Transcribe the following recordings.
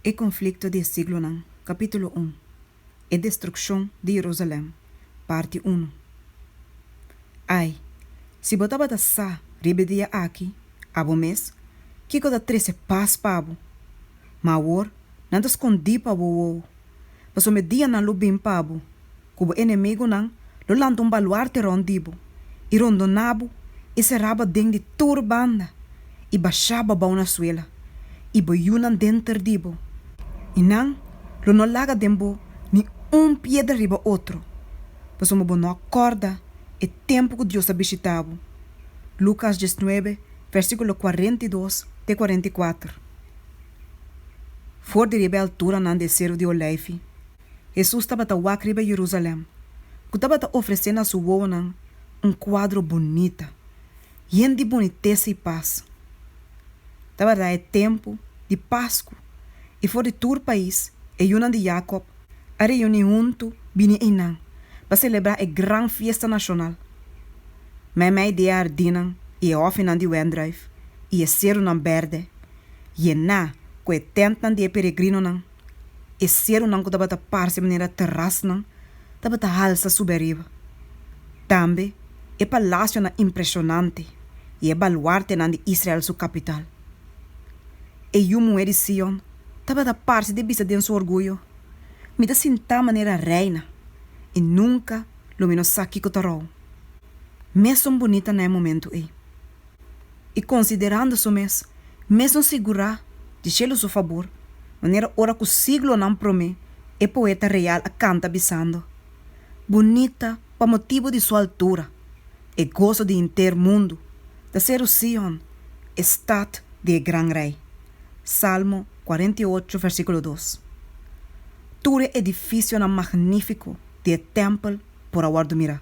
E Konflikto di e Siglonan, Kapítulo un, E Destrukshon di Yerusalèm, Parti unu. Ai, si bo tabata sa riba e dia aki, abo mes, kiko ta trese pas pa bo! Ma awor nan ta skondí pa bo wowo, pasobra e dianan lo bin pa bo, ku bo enemigunan lo lanta un baluarte rònt di bo, i rondoná bo i será bo aden di tur banda, i bashá bo abou na suela, i bo yunan denter di bo, i nan lo no laga den bo ni un piedra riba otro, pasobra bo no a kòrda e tempu ku Dios a bishitá bo. Lukas diesnuebe, versíkulo 42 te 44. For di riba e alturanan di e Seru di Oleifi, Hesus tabata wak riba Jerusalèm, ku tabata ofresé na su wowonan un kuadro bunita, yen di bunitesa i pas. Tabata e tempu di Pasku, i for di tur pais e yunan di Yakòb a reuní huntu bini einan pa selebrá e gran fiesta nashonal. Meimei di e hardinnan i e hòfinan di wendrùif i e serunan bèrdè, yená ku e tèntnan di e peregrinonan, E serunan ku tabata parse manera terasnan tabata halsa subi ariba. Tambe e palasionan impreshonante i e baluartenan di Israel su kapital. E yu muhé di Sion tabata parse di bisa den su orguyo, Mi ta sintá manera reina i nunka lo mi no sa kiko ta rou. Mesun bunita na e momentu ei. I konsiderando su mes, mesun sigurá di shelu su fabor, manera ora ku siglonan promé e poeta real a kanta bisando, Bunita pa motibu di su altura, e goso di henter mundu, ta seru Sion, e stat di e gran Rei. Salmo 48 versíkulo 2. Tur e edifisionan magnífiko di e tèmpel por a wòrdu mirá.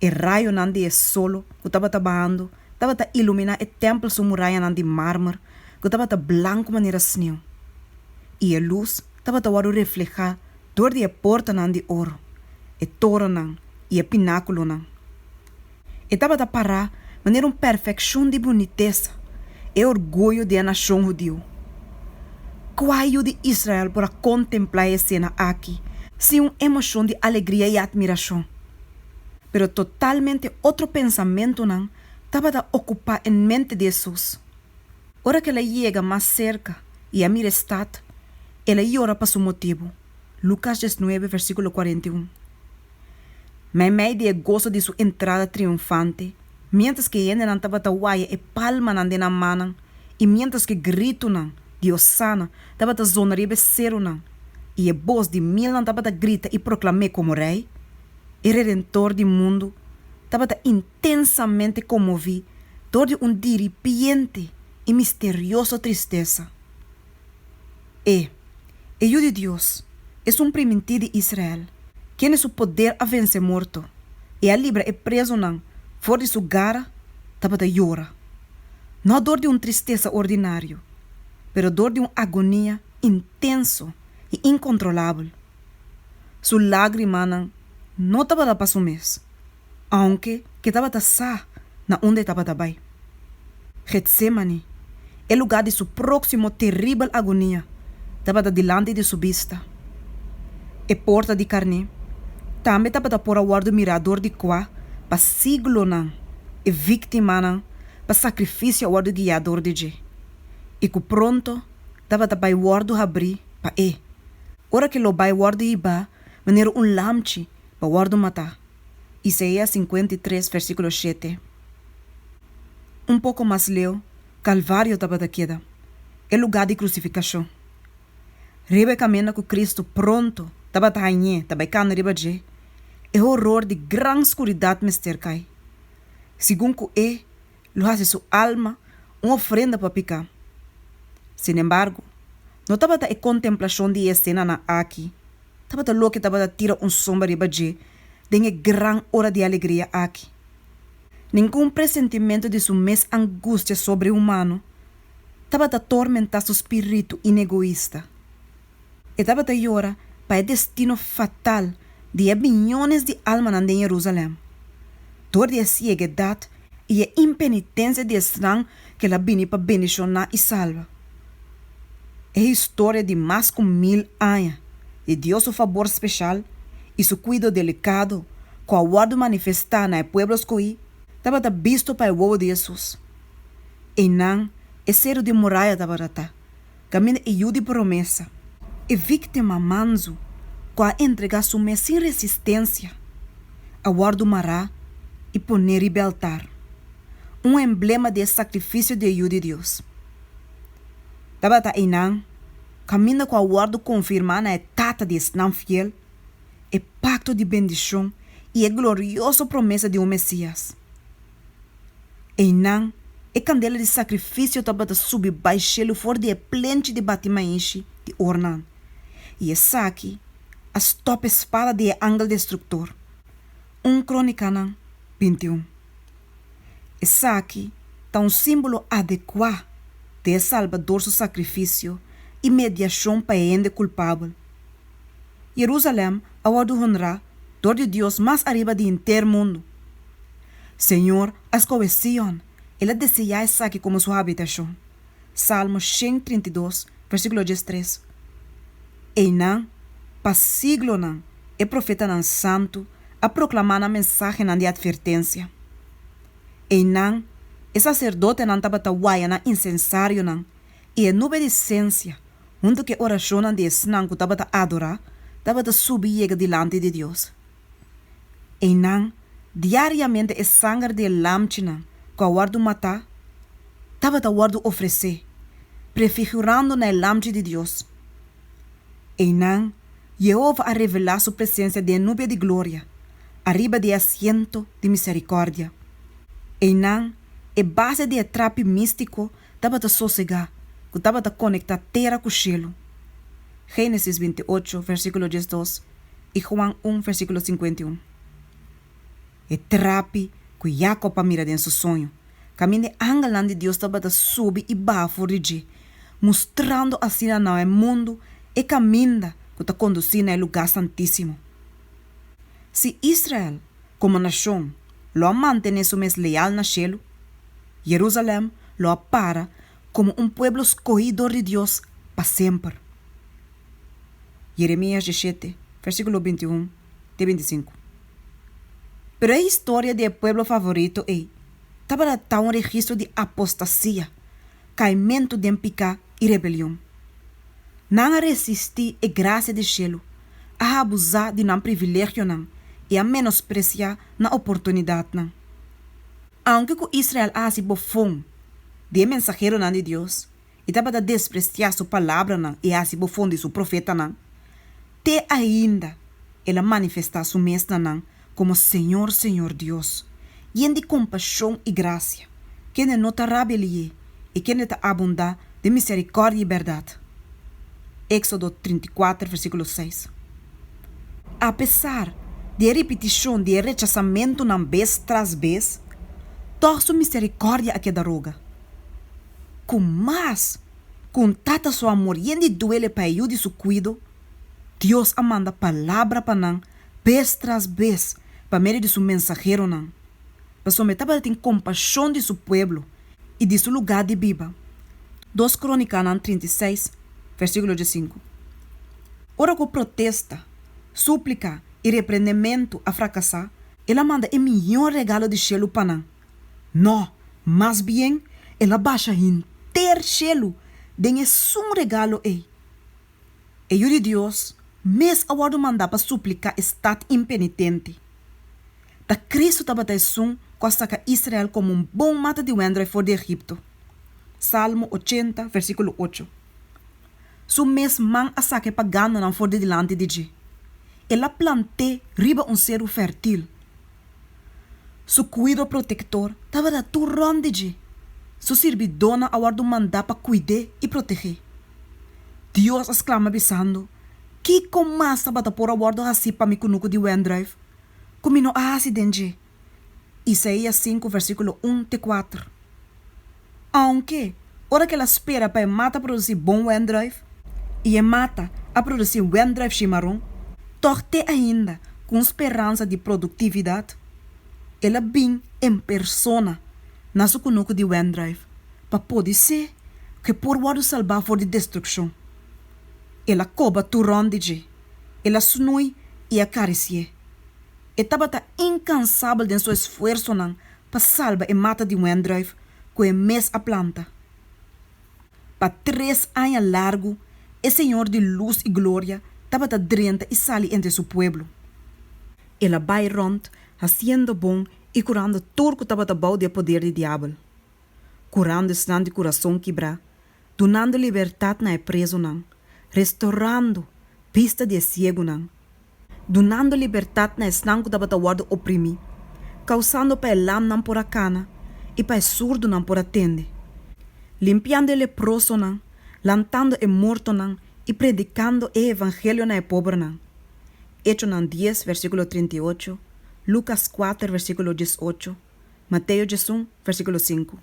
E rayonan di e solo ku tabata bahando tabata iluminá e tèmpel su murayanan di mármer ku tabata blanku manera sneu, i e lus tabata wòrdu reflehá dor di e portanan di oro, e torennan i e pinákulonan. E tabata pará manera un perfekshon di bunitesa, e orguyo di e nashon hudiu. Kua yu di Israel por a kontemplá e esena aki sin un emoshon di alegria i atmirashon? Pero totalmente otro pensamentunan tabata okupá e mente di Hesus. Ora ku el a yega mas serka i a mira e stat, el a yora pa su motibu. Lukas 19, versíkulo 41. Meimei di e goso di su entrada triunfante, miéntras ku e hendenan tabata waya e palmanan den nan mannan i miéntras ku e gritunan di Hosana tabata zona riba e serunan i e bos di milnan tabata grita i proklam'é komo Rei, e Redentor di mundu tabata intensamente konmoví dor di un diripiente i misterioso tristesa. E, e Yu di Dios, esun primintí di Israel, kende su poder a vense morto i a libra e prezunan for di su gara, tabata yora, no dor di un tristesa ordinario, pero dor di un agonia intenso i inkontrolabel. Su lágrimanan no tabata pa su mes, aunke ku e tabata sa na unda e tabata bai. Getsémani, e lugá di su próksimo teribel agonia, tabata dilanti di su bista. E porta di karné tambe tabata por a wòrdu mirá dor di kua pa siglonan e víktimanan pa sakrifisio a wòrdu guiá dor di dje, i ku pronto tabata bai wòrdu habrí pa e, ora ku lo bai wòrdu hibá manera un lamchi pa wòrdu matá. Isaías 53 versíkulo 7. Un poko mas leu, Kalvario tabata keda, e lugá di krusifikashon. Riba e kaminda ku Kristu pronto tabata hañ'é ta bai kana riba dje, e horor di gran skuridat mester kai, segun ku e lo hasi su alma un ofrenda pa piká. Sinembargo, no tabata e kontemplashon di e esenanan aki tabata loke tabata tira un sombra riba dje den e gran ora di alegria aki. Ningun presentimentu di su mes angustia sobrehumano tabata tormentá su spiritu inegoista. E tabata yora pa e destino fatal di e miyones di almanan den Jerusalèm, dor di e sieguedat i e impenitensia di esnan ku el a bini pa bendishoná i salba. E historia di mas ku mil aña di Dios su fabor speshal i su kuido delikado ku a wòrdu manifestá na e pueblo skohí tabata bisto pa e wowo di Hesus. Einan e seru di muraya tabata ta, kaminda e yu di promesa, e víktima mansu ku a entregá su mes sin resistensia, a wòrdu mará i poné riba e altar, un emblema di e sakrifisio di e Yu di Dios. Tabata einan, kaminda ku a wòrdu konfirmá na e Tata di esnan fiel, e pakto di bendishon i e glorioso promesa di un Mesías. Einan, e kandela di sakrifisio tabata subi bai shelu for di e plenchi di bati maishi di Ornan, i esaki a stòp e spada di e angel destruktor. Un Krónikanan 21. Esaki ta un símbolo adekuá di e Salbador su sakrifisio i mediashon pa e hende kulpabel. Jerusalèm a wòrdu honrá dor di Dios mas ariba di henter mundu. Señor a skohe Sion, El a deseá esaki komo su habitashon. Salmo 132, versíkulo 13. Einan, pa siglonan, e profetanan santu a proklamá nan mensahenan di atvertensia. Einan, e saserdotenan tabata waya nan insensarionan, i e nube di sensia, huntu ku e orashonnan di esnan ku tabata adorá, tabata subi yega dilanti di Dios. Einan, diariamente e sanger di e lamchinan ku a wòrdu matá tabata wòrdu ofresé, prefigurando na e Lamchi di Dios. Einan, Yehova a revelá su presensia den e nubia di gloria, ariba di e asiento di miserikòrdia. Einan, e base di e trapi místiko tabata sosegá, ku tabata konektá tera ku shelu. Génesis 28, versíkulo 12 i Juan 1, versíkulo 51. E trapi ku Jakòb a mira den su soño, kaminda e angelnan di Dios tabata subi i baha for di dje, mustrando asina na e mundu e kaminda ku ta kondusí na e lugá santísimo. Si Israel, komo nashon, lo a mantené su mes leal na shelu, Jerusalèm lo a para komo un pueblo skohí dor di Dios pa semper. Jeremías 17, versíkulo 21 te 25. Pero e historia di e pueblo favorito ei tabata ta un registro di apostasia, kaimentu den piká i rebelion. Nan a resistí e grasia di shelu, a abusá di nan privilegionan i a menospresiá nan oportunidatnan. Aunke ku Israel a hasi bofon di e mensaheronan di Dios i tabata despresiá su palabranan i hasi bofon di su profetanan, te ainda el a manifestá su mes na nan komo Señor, Señor Dios, yen di kompashon i grasia, kende no ta rabelié i kende ta abundá den miserikòrdia i bèrdat. Éksodo 34, versíkulo 6. Apesar di e ripitishon di e rechasamentunan bes tras bes, tòg su miserikòrdia a keda roga. Ku mas ku un tata su amor yen di duele pa e yu di su kuido, Dios a manda palabra pa nan bes tras bes pa medio di su mensaheronan, pasobra e tabatin kompashon di su pueblo i di su lugá di biba. Dos Krónikanan 36, versíkulo 15. Ora ku protesta, súplika i reprendementu a frakasá, el a manda e mihó regalo di shelu pa nan. Nò, mas bien, el a basha henter shelu den esun regalo ei. E Yu di Dios mes a wòrdu mandá pa supliká e stat impenitente. Ta Kristu tabata esun ku a saka Israel komo un bon mata di wendrùif for di Egipto. Salmo 80, versíkulo 8. Su mes man a saka e paganonan for di dilanti di dje. El a plant'é riba un seru fèrtil. Su kuido protektor tabata tur rònt di dje. Su sirbidónan a wòrdu mandá pa kuid'é i proteg'é. Dios a sklama bisando, Kiko mas tabata por a wòrdu hasí pa mi kunuku di wendrùif, ku mi no a hasi den dje? Isaías 5 versíkulo 1 te 4. Ounke, ora ku el a spera pa e mata produsí bon wendrùif, i e mata a produsí wendrùif shimaron, tòg te ainda ku un speransa di produktividat, el a bin en persona na su kunuku di wendrùif pa podisé ku e por wòrdu salbá for di destrukshon. El a koba tur rònt di dje, el a snui i a karisi'é. E tabata inkansabel den su esfuersonan pa salba e mata di wendrùif ku e mes a planta. Pa tres aña largu e Señor di lus i gloria tabata drenta i sali entre su pueblo. El a bai rònt hasiendo bon i kurando tur ku tabata bou di e poder di diabel, kurando esnan di kurason kibrá, dunando libertat na e prezunan, restorando bista di e siegunan, dunando libertat na esnan ku tabata wòrdu oprimí, kousando pa e lamnan por a kana i pa e surdunan por a tende, limpiando e leprosonan, lantando e mortonan i predikando e evangelio na e pobernan. Echonan dies, versíkulo 38, Lukas kuater, versíkulo 18, Mateo 11, versíkulo sinku.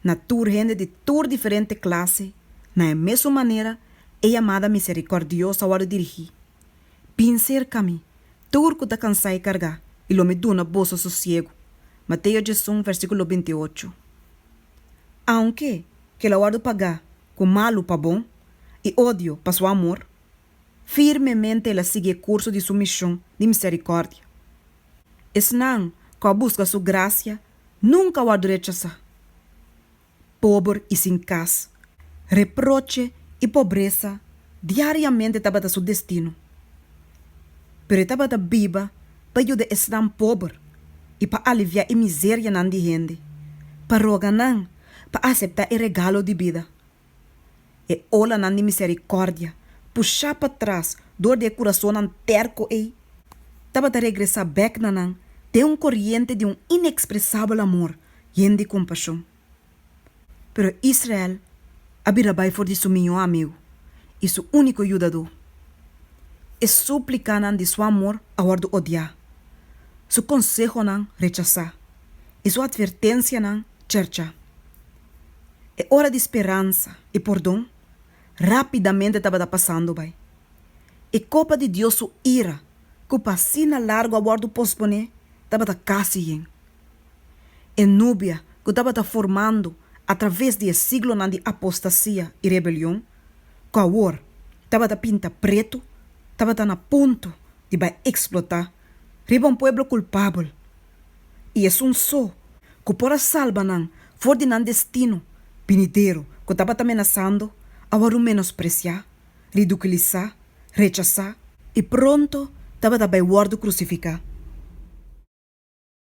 Na tur hende di tur diferente klase, na e mesun manera, e yamada miserikòrdioso a wòrdu dirigí, Bin serka mi, tur ku ta kansá i kargá, i lo mi duna boso sosiegu. Mateo 11, versíkulo 28. Aunke ku el a wòrdu pagá ku malu pa bon i odio pa su amor, firmemente el a sigui e kurso di su mishon di miserikòrdia. Esnan ku a buska su grasia nunka a wòrdu rechasá. Pober i sin kas, reproche i pobresa diariamente tabata su destino. Pero e tabata biba pa yuda esnan pober i pa aliviá e miserianan di hende, pa roga nan pa aseptá e regalo di bida. E olanan di miserikòrdia, pushá patras dor di e kurasonnan tèrko ei, tabata regresá bèk na nan den un koriente di un inekspresabel amor yen di kompashon. Pero Israel a bira bai for di su mihó amigu i su úniko yudadó. E súplikanan di su amor a wòrdu odiá, su konsehonan rechasá i su atvertensianan cherchá. E ora di speransa i pordon rápidamente tabata pasando bai. E kopa di Dios su ira, ku pa asina largu a wòrdu posponé, tabata kasi yen. E nubia ku tabata formando atraves di e siglonan di apostasia i rebelion, ku awor tabata pinta pretu, tabata na punto di bai eksplotá riba un pueblo kulpabel i esun so ku por a salba nan for di nan destino binidero ku tabata menasando a wòrdu menospresiá, ridiculisá, rechasá i pronto tabata bai wòrdu krusifiká.